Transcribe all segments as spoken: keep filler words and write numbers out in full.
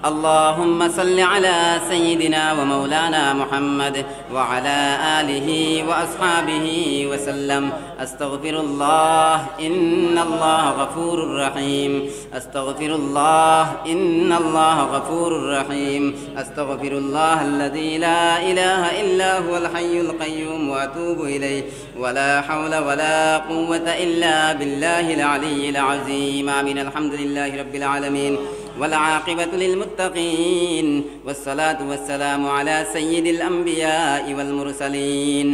اللهم صل على سيدنا ومولانا محمد وعلى آله وأصحابه وسلم. أستغفر الله، إن الله غفور رحيم. أستغفر الله، إن الله غفور رحيم. أستغفر الله الذي لا إله إلا هو الحي القيوم وأتوب إليه. ولا حول ولا قوة إلا بالله العلي العظيم. آمين. الحمد لله رب العالمين. والعاقبة للمتقين. والصلاة والسلام على سيد الأنبياء والمرسلين.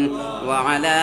وعلى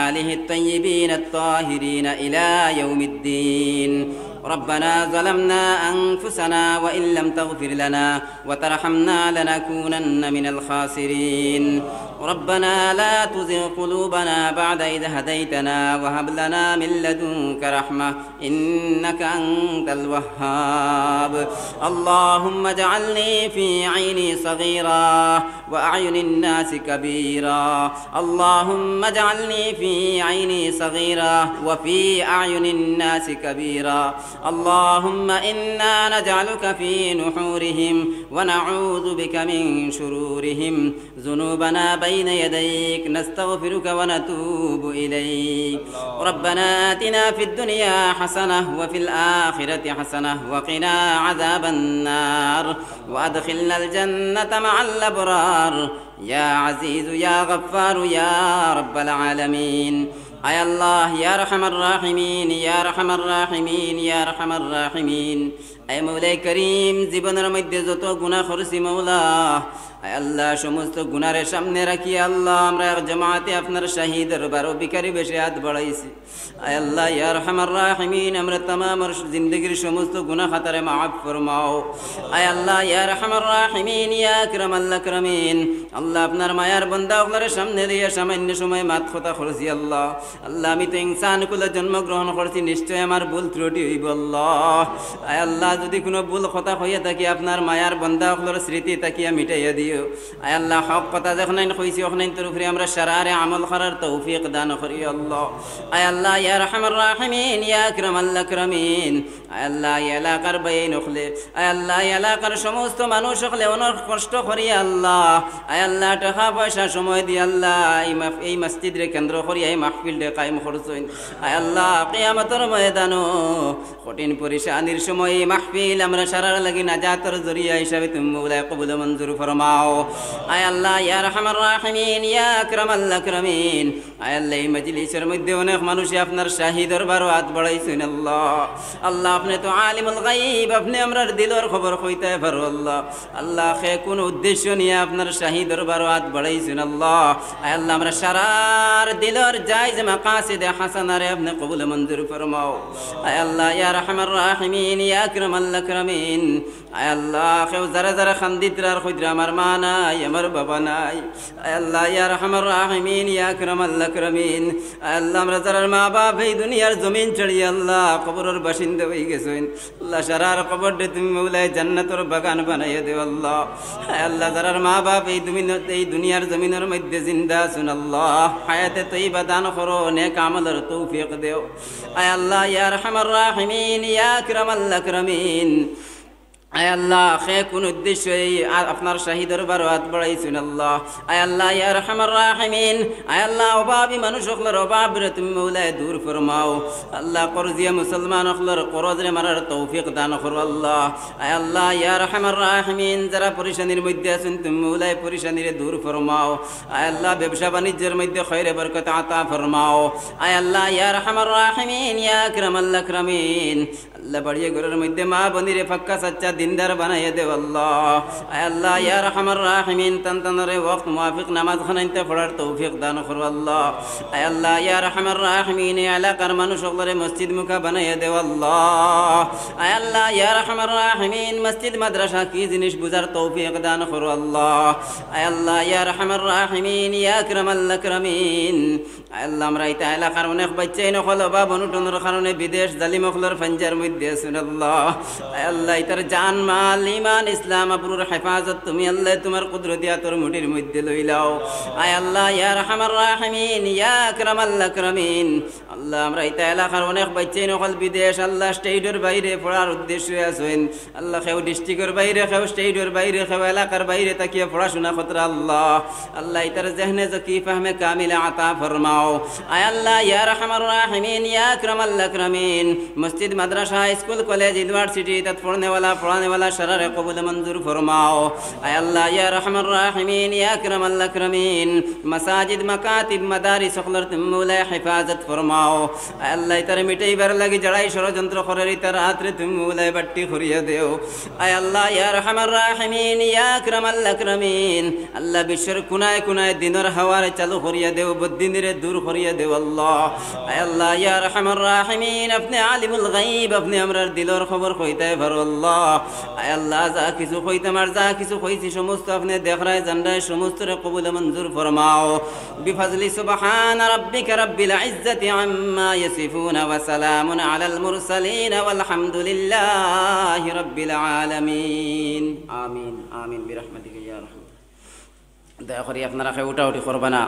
آله الطيبين الطاهرين إلى يوم الدين. ربنا ظلمنا أنفسنا وإن لم تغفر لنا وترحمنا لنكونن من الخاسرين. ربنا لا تزغ قلوبنا بعد إذ هديتنا وهب لنا من لدنك رحمة إنك أنت الوهاب. اللهم اجعلني في عيني صغيرا وأعين الناس كبيرا. اللهم اجعلني في عيني صغيرا وفي أعين الناس كبيرا. اللهم إنا نجعلك في نحورهم ونعوذ بك من شرورهم. ذنوبنا بين يديك نستغفرك ونتوب إليك. ربنا آتنا في الدنيا حسنة وفي الآخرة حسنة وقنا عذاب النار. وأدخلنا الجنة مع الأبرار. يا عزيز يا غفار يا رب العالمين. আয় আল্লাহ, ইয়া আরহামার রাহিমিন, ইয়া আরহামার রাহিমিন, ইয়া আরহামার রাহিমিন। আয় মৌলায় করিম, জীবনর মধ্যে যত গুনাহ করছি মৌলা, আয় আল্লাহ, সমস্ত গুনারে সামনে রাখি আল্লাহ, আমরা এক জামাতে আপনার শাহী দরবারো ভিখারি বেশে আত বাড়াইছি। আয় আল্লাহ, ইয়া আরহামার রাহিমিন, আমরা তামামর জিন্দেগির সমস্ত গুনাহ খাতারে মাফ ফরমাও। আয় আল্লাহ, ইয়া আরহামার রাহিমিন, ইয়া আকরামাল আকরামিন, আল্লাহ, আপনার মায়ার বান্দা অকলরে সামনে লইয়া সামান্য সময় মাত কথা করছি আল্লাহ। আল্লাহ, আমি তো ইনসান কুলে জন্মগ্রহণ করছি, নিশ্চয় আমার ভুল ত্রুটি অইবো আল্লাহ। আয় আল্লাহ, যদি কুনু ভুল কথা কইয়া থাকি, আপনার মায়ার বান্দা অকলর স্মৃতি থাকিয়া মিটাইয়া দিও। আয় আল্লাহ, হক কথা যেখানাইন কইছি, অখানাইন তোর উপরে আমরা সারারে আমল করার তৌফিক দান করিও আল্লাহ। আয় আল্লাহ, ইয়া আরহামার রাহিমিন, ইয়া আকরামাল আকরামিন, আয় আল্লাহ, এই এলাকার ভাইয়াইন অকলে, আয় আল্লাহ, এই এলাকার সমস্ত মানুষ অকলে অনেক কষ্ট করি আল্লাহ, আয় আল্লাহ, টেকা পয়সা সময় দি আল্লাহ, এই মাহ-, এই মসজিদরে কেন্দ্র করি এই মাহফিলরে কায়েম করছইন। আয় আল্লাহ, কিয়ামতর ময়দানো কঠিন পরেশানির সময় এই মাহফিল আমরা সারার লাগি নাজাতর জরিয়া হিসাবে তুমি মৌলায় কবুল মঞ্জুর ফরমাও। আয় আল্লাহ, ইয়া আরহামার রাহিমিন, ইয়া আকরামাল আকরামিন, আয় আল্লাহ, এই মজলিসর মধ্যে অনেক মানুষে আপনার শাহী দরবারো আত বাড়াইছইন আল্লাহ। আল্লাহ, আপনে তো আলিমুল গাইব, আপনে আমরার দিলর খবর কইতায় পারো আল্লাহ। আল্লাহ, কে কুন উদ্দেশ্য নিয়া আপনার শাহী দরবারো আত বাড়াইছইন আল্লাহ। আয় আল্লাহ, আমরা সারার দিলর জায়েজ মাকাসিদে হাসানারে আপনে কবুল মঞ্জুর ফরমাও। আয় আল্লাহ, ইয়া আরহামার রাহিমিন, ইয়া আকরামাল আকরামিন, আয় আল্লাহ, কেউ যারা যারা কান্দিতরা আর কইতরা, আমার মা নাই, আমার বাবা নাই। আয় আল্লাহ, ইয়া আরহামার রাহিমিন, ইয়া আকরামাল আকরামিন। আয় আল্লাহ, আমরা যারার মা বাপ এই দুনিয়ার জমিন ছাড়ি আল্লাহ কবরর বাসিন্দা অইগেছইন, আল্লাহ, সারার কবররে তুমি মৌলায় জান্নাতর বাগান বানাইয়া দেও আল্লাহ। আয় আল্লাহ, যারার মা বাপ এই দুমিন-, এই দুনিয়ার জমিনর মধ্যে জিন্দা আছইন আল্লাহ, হায়াতে তৈবা দান করো, নেক আমলর তৌফিক দেও। আয় আল্লাহ, ইয়া আরহামার রাহিমিন, ইয়া আকরামাল আকরামিন, আয় আল্লাহ, কে কুন উদ্দেশ্যে এই আ-, আপনার শাহী দরবারো আত বাড়াইছইন আল্লাহ। আয় আল্লাহ, ইয়া আরহামার রাহিমিন, আয় আল্লাহ, অভাবী মানুষ অকলর অভাবরে তুমি মৌলায় দূর ফরমাও। আল্লাহ, করজিয়া মুসলমান অকলর করজরে মারার তৌফিক দান করো আল্লাহ। আয় আল্লাহ, ইয়া আরহামার রাহিমিন, যারা পরেশানির মধ্যে আছইন তুমি মৌলায় পরেশানিরে দূর ফরমাও। আয় আল্লাহ, ব্যবসা বাণিজ্যর মধ্যে খয়রে বরকত আতা ফরমাও। আয় আল্লাহ, ইয়া আরহামার রাহিমিন, ইয়া আকরামাল আকরামিন, আল্লাহ, বাড়িয়ে ঘরর মধ্যে মা বনিরে পাক্কা সাচ্চা দিনদার বানাইয়া দেও আল্লাহ। আয় আল্লাহ, ইয়া আরহামার রাহিমিন, তান তানরে ওয়াক্ত মুয়াফিক নামাজ খানাইন্তে পড়ার তৌফিক দান করো আল্লাহ। আয় আল্লাহ, ইয়া আরহামার রাহিমিন, এই এলাকার মানুষ অকলরে মসজিদ মুখা বানাইয়া দেও আল্লাহ। আয় আল্লাহ, ইয়া আরহামার রাহিমিন, মসজিদ মাদ্রাসা কি জিনিস বুঝার তৌফিক দান করো আল্লাহ। আয় আল্লাহ, ইয়া আরহামার রাহিমিন, ইয়া আকরামাল আকরামিন, আয় আল্লাহ, আমরা ইতা এলাকার অনেক বাচ্চাইন অকল অভাব অনটনর কারণে বিদেশ জালিম অকলর পাঞ্জার মধ্যে আছইন আল্লাহ। আয় আল্লাহ, ইতার জান, মাল, ইমান, ইসলাম, আবরুর হেফাজত তুমি আল্লাহ তুমার কুদরতি আতর মুঠির মধ্যে লইলাও। আয় আল্লাহ, ইয়া আরহামার রাহিমিন, ইয়া আকরামাল আকরামিন, আল্লাহ, আমরা ইতা এলাকার অনেক বাচ্চাইন অকল বিদেশ, আল্লাহ, স্টেটর বাইরে পড়ার উদ্দেশ্যে আছইন। আল্লাহ, কেউ ডিস্ট্রিক্টর বাইরে, কেউ স্টেটর বাইরে, কেউ এলাকার বাইরে থাকিয়া পড়াশোনা কররা আল্লাহ। আল্লাহ, ইতার জেহনে জকি, ফাহমে কামিল আতা ফরমাও। আয় আল্লাহ, ইয়া আরহামার রাহিমিন, ইয়া আকরামাল আকরামিন, মসজিদ, মাদ্রাসা, স্কুল, কলেজ, ইউনিভার্সিটি, ইতাত পড়নেওয়ালা, পড়ানেওয়ালা সারারে কবুল মঞ্জুর ফরমাও। আয় আল্লাহ, ইয়া আরহামার রাহিমিন, ইয়া আকরামাল আকরামিন, মাসাজিদ, মাকাতিব, মাদারিস অকলর তুমি মৌলায় হেফাজত ফরমাও। আয় আল্লাহ, ইতারে মিটাইবার লাগি যারাই ষড়যন্ত্র করের, ইতার আতরে তুমি মৌলায় বাট্টি করিয়া দেও। আয় আল্লাহ, ইয়া আরহামার রাহিমিন, ইয়া আকরামাল আকরামিন, আল্লাহ, বিশ্বর কুনায় কুনায় দিনর হাওয়ারে চালু করিয়া দেও, বদিনরে দূর করিয়া দেও আল্লাহ। আয় আল্লাহ, ইয়া আরহামার রাহিমিন, আপনে আলিমুল গাইব, আপনে আমরার দিলর খবর কইতায় পারো আল্লাহ। আয় আল্লাহ, যা কিছু কইতাম আর যা কিছু কইছি সমস্ত আপনে দেখরায় জানরায়, সমস্তরে কবুল মঞ্জুর ফরমাও। بفضل سبحان ربك رب العزة عما يصفون وسلام على المرسلين والحمد لله رب العالمين. آمين، آمين برحمتك يا أرحم. দয়া করি আপনারা কেউ উঠাউঠি করবা না।